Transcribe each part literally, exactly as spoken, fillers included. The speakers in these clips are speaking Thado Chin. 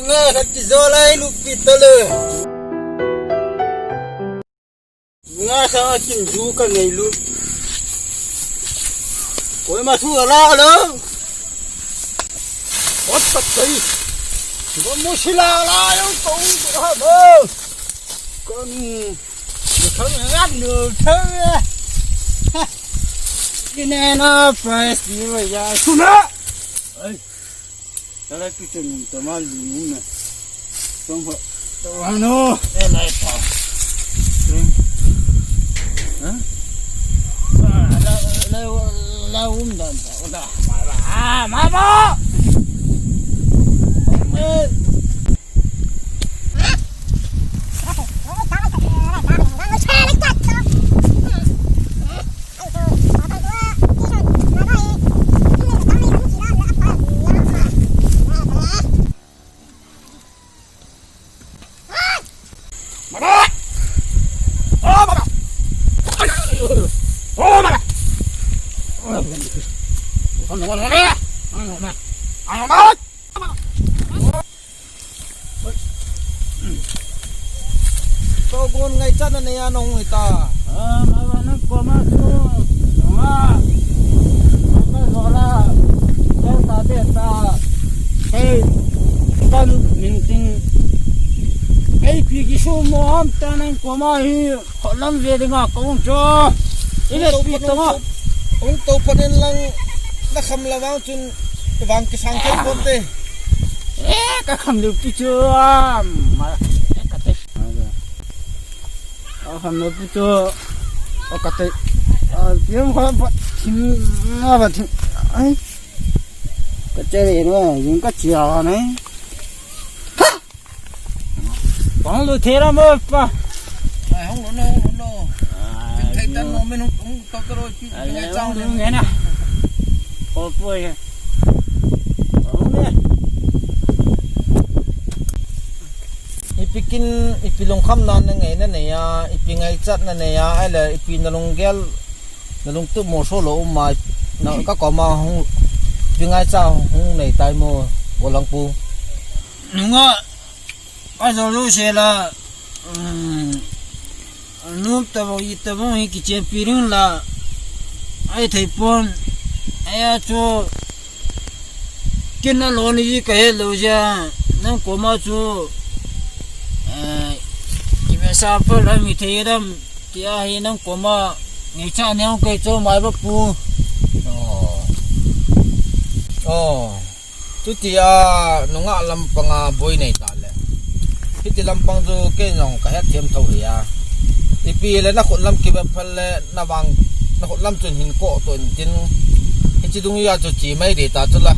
Nga khat kijo lai lupi tale. Nga sa akin ju ka nei lu. Koima thu ala lo. Ot pat kai. Ba mo sila la yo ko ha ba. Kan kan ran lu thang. Kine na price ni wa ya suna. Ai. Ala ki chun ta mal ni na. Tong ho. Ano? Eh, lai pa. Ha? La, la, la um dan ta. Oda. Ma, ma, ma. Togon ngaichat na nei a nong ita. Ah, ma ba nang koma chu. Nonga. Nonga zola. Kei ta te ta. Kei. Kan min ting. Kei pi kisu mo ham ta nang koma hi. Kholam ve dinga kong chu. Ile pi tama. Ung to panen lang na kham la vang chun vang kisang ken ponte. Eh, ka kham lu pi chu. Ma. Eh, ka te. A kham lo pu chu. A ka te. A piang kho ba thim, a ba thim. Ai. Ka che le no, yung ka chia ne. Bang lu the ra mo pa. Ai, hong lo no, hong lo no. Ai, thai tan no, men hong, hong to to ro chi. Ai, hong lo nge na. Ko pu ye. Hong ne. Ipi kin, ipi lungkham na na ngai na nei a, ipi ngaichat na nei a, ahile ipi na lunggel, na lungtup mo so lo um a, na ka koma hung, ipi ngaicha hung nei tai mo, Golhangpu. Nunga, a jo lo se la, um, Nop tobang, it tobang hi kichenpi ding la, ai thei pon, ai a chu, kin a lo ni ji ka he lo ja, nang koma chu, eh, ki me sa pa la mi thei dam, ti a hi nang koma, ngai cha ne ong kai chu mai ba pu. Oh. Oh. Chuti a nungah lampanga boi nei ta le. Hiti lampang chu kei jong ka het them tho hi a. Ipi le na khut lam kibe phal le na vang na khut lam chun hin ko to in tin. Hichi dung ya chu chi mai de ta chu la.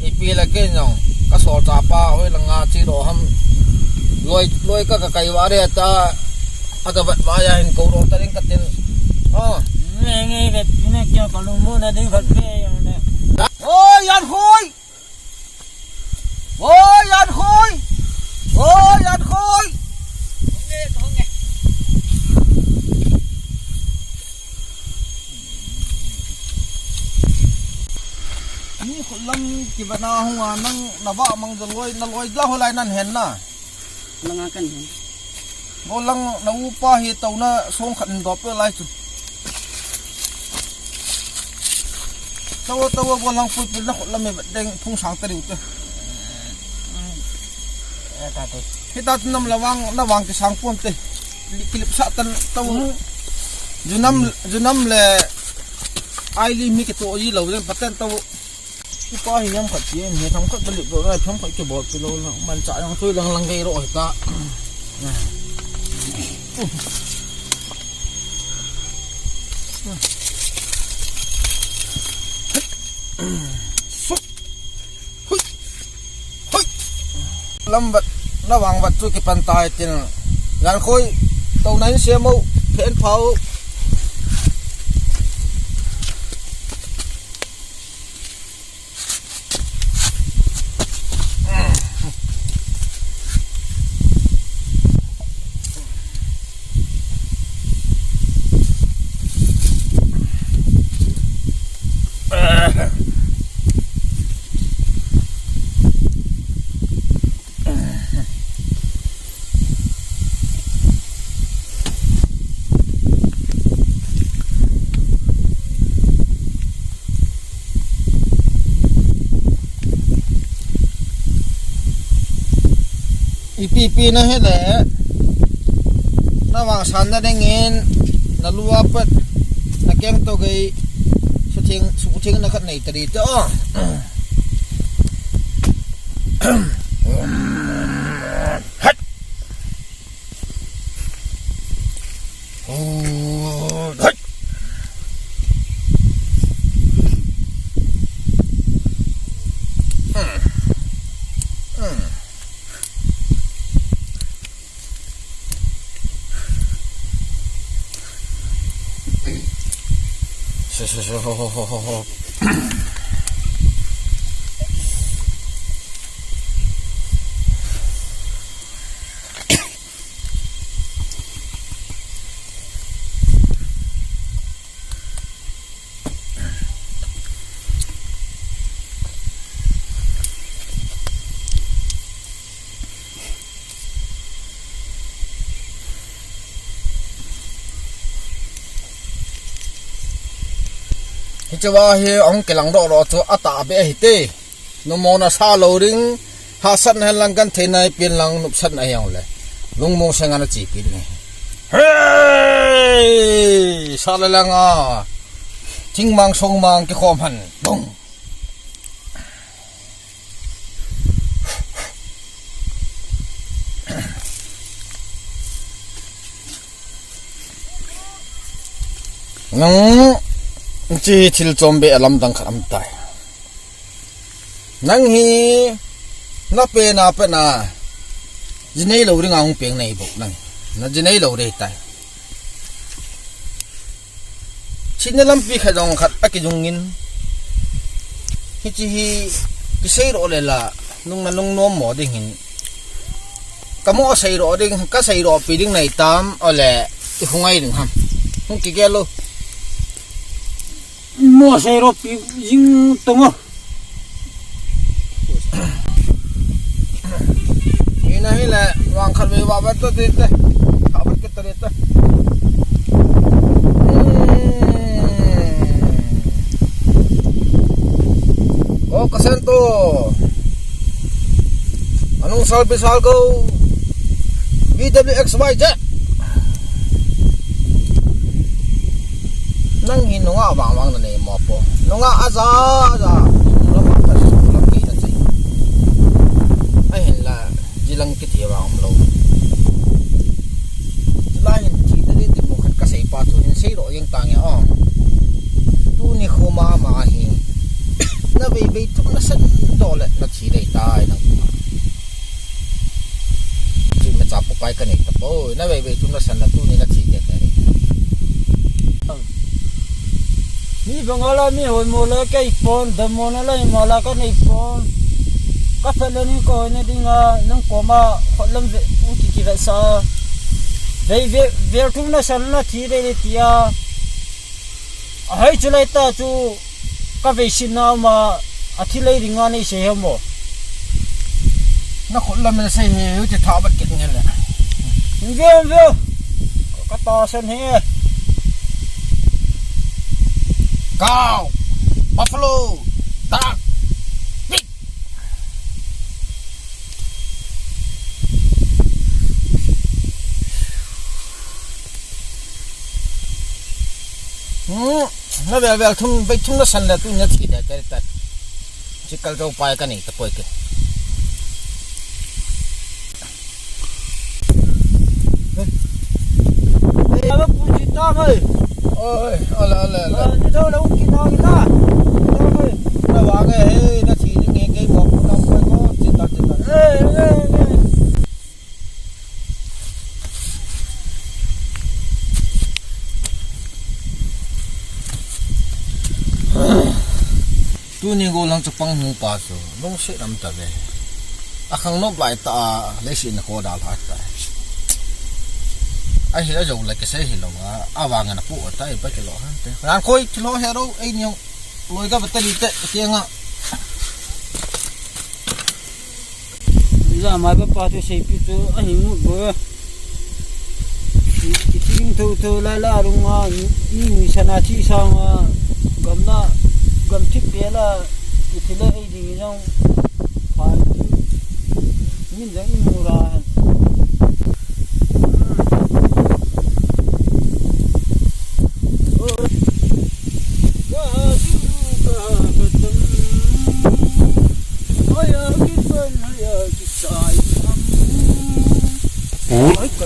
Ipi le kei jong ka sol cha pa hoi langa chi ro ham. Loi loi ka ka kai va re ta. A ka vat va ya hin ko ro ta ding ka tin. Oh. Nge nge vet na kya ka lung mo na ding khat pe jong le. Oi, yan hoi. Oi, yan khoi. Oi, yan khoi. Ni khut lam kivana hunga nang na va mang ja loi, na loi ja holai nan hen na. Langa kan hen. Golhang na upa hi tona song khat in dop lai chu. Tawa, tawa, Golhangpu pil na khut lam e deng phung sang ta diu te. Eh, ta te. Hita chu nam la vang, na vang kisang pon te. Li-, kilip sa tan tawa. Hmm. Junam, junam le ai li mi kito ji lo den paten tawa. Upa hi yam khat pi, ni tham khat balik ro, tham khat kibol pi lo lang, man cha yang thui lang lang gei ro hi ta. Suk. Hui. Hui. Lam vat, na vang vat chu kipan tai tin. Yan khoi, to na in se mo, phen phao. Ipi ipi na hile, na vangsan na dingin, na lua pat, na keng to gei, suthing, suthing na khat nei tadi to. Hat. Oh, hat. Hmm. Hmm. Hiche va hi ahung kilang doh doh chu atah beh ahi te. Numei na sa lou ding, hahsatna hen lang genthei na hi pen lang nopsatna hi ahung le. Lungmong senga na chepi ding ahi. Hey! Sa le lang a. Thingmang songmang kikhom han. Bong! Nang, chi thil chom be alam dang khat am tai. Nang hi, na pe na pe na, jinei lou ding a hung peng nei bou nang. Na jinei lou dei tai. China lampi khat jong khat akijungin. Hiche hi kisei ro le la, nung na nung nom mo ding hin. Ka mo sei ro ding, ka sei ro pi ding nei tam, ole, i hung ai ding ham. Hung kigel lo. Mo sei ro pi jing tongo. Ina hile, wang khat ve wa vat to te te. Kha vat ke te te. Hmm. O, ka sen to. Anung sal pi sal go. V W X Y Z. Nang hi nunga vang vang na nei mo po. Nunga aja aja. Lam ka lam ki na chi. Ahin la, jilang kiti vang um lo. Chulai hin thi ta din ti mo khat ka sei pa chu hin sei lo jeng tang ya o. Tuni khu ma ma hi. Na vei vei thu na san do le na thi dei tai nang. Chu ma cha pu pai ka nei ta po. Na vei vei thu na san na tuni na thi dei tai. Mi bang a la mi hoi mo la kei pon, dam mo na la hi ma la ka nei pon. Ka phat le ni ko na ding a, nang koma khut lam ve, ung ki ki ve sa. Ve, ve, ve thum na san na thi dei dei ti a. A hai chu lai ta chu ka ve sin na ma, a thi lei ding a nei sei he mo. Na khut lam na sei he, u ti tha bat ke nge le. Ve, ve. Ka ta san he. Cow, buffalo, duck, pig. Hmm, na vel vel thum, vei thum na san le tu na thi da ka ta. Chi kal jo pai ka nei ta poi ke. Oi, ala, ala, ala. Ni dau lau ki na ki na. Ni dau oi. Na wa nge he, na thi ni nge ke mo ku na ko ko, chi ta, chi ta. Eh, eh, eh. Tuni gollhang chapang hung pa chu, lungset um ta ve. A khang nop lai ta a, leiset na ko dal hat ta. A hi la jo la ke sei hi lo a, a vang na pu ta i pa ke lo han te. Ran khoi thilo he ro, ei ni loi ka ba ta li te, ke nga. Lamai pa pa chu seipi chu ahi ngut bou e. Kiching tho tho lai la rung a, mi, mi sana chi sang a, gam na, gam thip pe la, i thi le ei ding jong, pha, min jong i mu ra.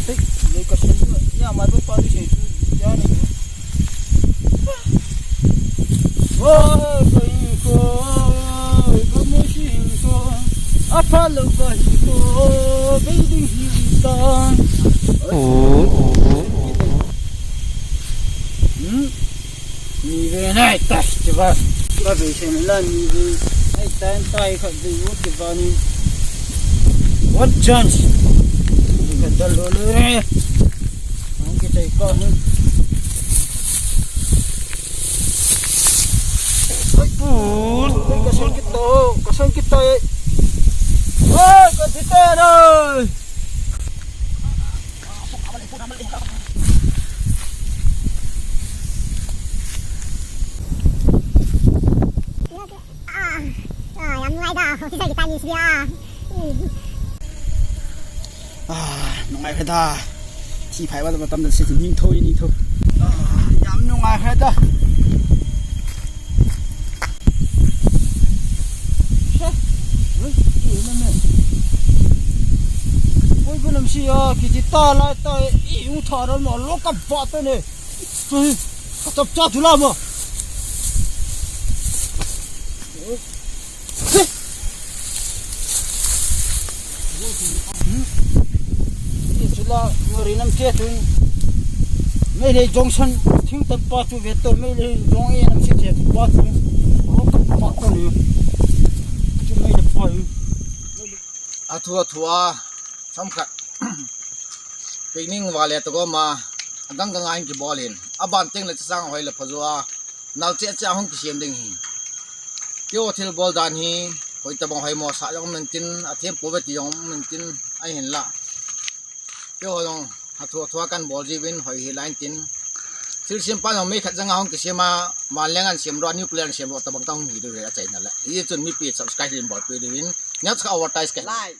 Hey, location tu, ya, mai ba pa tu sei tu, ya ni. Oh, ko ko, ko mo shin ko. Apa lo ba hi ko, baby hi ta. Oh, oh, oh, oh. Hmm? Ni ve nai ta, ti ba. Ba be se la ni ve. Ai ta ta ka de u ti ba ni. What chance? Ka dal lo le. Ang kita ikaw, hmm. Ay, pul. Ay, kasang kita, oh. Kasang kita, eh. Ay, kasita, eh. Ah, ah, yam nuai da. Officer kita ni sia. Hmm. Ah, nungai kha da. Thi phai ba matam da se ning tho, ning tho. Ah, yam nungai kha da. Sa. Oi, oi, na me. Oi, bu nam si ya, ki ti ta la ta, i u tha ra ma lo ka ba ta ne. Oi, ka tap cha tu la ma. Chula ngari nam che tun. Meitei jong san thing tap pa chu ve to, Meitei jong e nam che che pa chu. Ho ka pa ko ni. Chu Meitei pa hi. A thu a thu a, sam khat. Picnic vale to ko ma, adang ka ngai ki bol hin. Aban teng le chang hoi le pha zo a. Nal che che hung kisem ding hi. Keo thil bol dan hi, hoi tabang hoi mo sa jong min tin, a them po ve ti jong min tin, ai hin la. Keo jong, a thua thua kan bol ji vin hoi hi line tin. Thil sem pa jong mi khat jang hung kisem a, man leng an sem ro, nuclear an sem ro, tabang ta hung hi du ve a chai na le. Hi chun mi pi subscribe din bol pi du vin. Nyat ka advertise ka. Like.